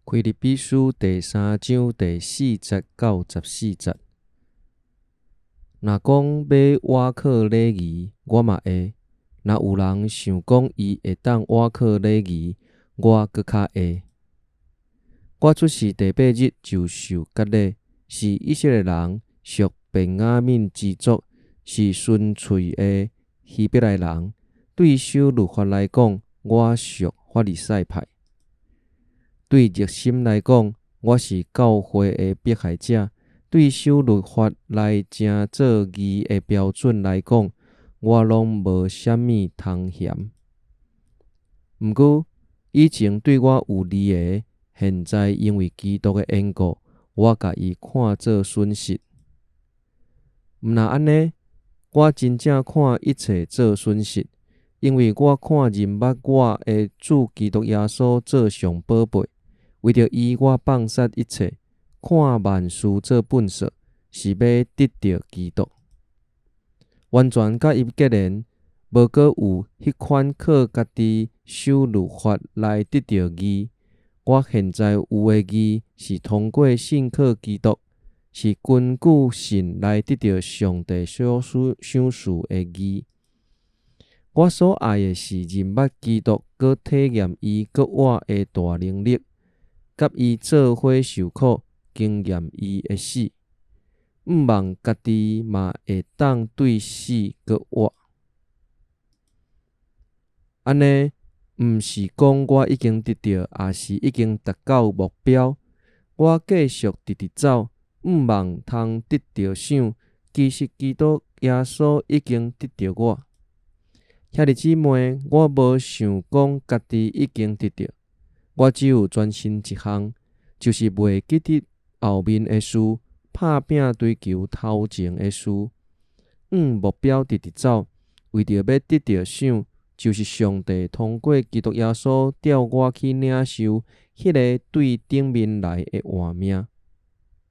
腓立比書第三章第四節到十四節。若講欲倚靠禮儀，我嘛會；若有人想講伊會當倚靠禮儀，我閣較會。我出世第八日就受割禮，是以色列人，屬便雅憫支族，是純粹的希伯來人。對守律法來講，我屬法利賽派。對熱心來講，我是教會的迫害者；對守律法來成做義的標準來講，我攏無啥物通嫌。毋過以前對我有利的，現在因為基督的緣故，我共伊看做損失。毋但按呢，我真正看一切做損失，因為我看認捌我的主基督耶穌做上寶貝。為著伊，我放殺一切，看萬事做糞掃，是欲得著基督，完全佮伊結連，無閣有彼款靠家己守律法來得著義。我現在有的義，是通過信靠基督，是根據信來得著上帝所賞賜的義。我所愛的是認捌基督，閣體驗伊閣活的大能力。佮伊做伙受苦，經驗伊的死，向望家己嘛會當對死閣活。按呢，毋是講我已經得著，抑是已經達到目標。我繼續直直走，向望通得著賞。其實基督耶穌已經得著我。兄弟姊妹，我無想講家己已經得著。我只有專心一項，就是袂記得後面的事，拍拚追求頭前的事，向目標直直走，為著欲得著賞，就是上帝通過基督耶穌召我去領受彼个對頂面來的活命。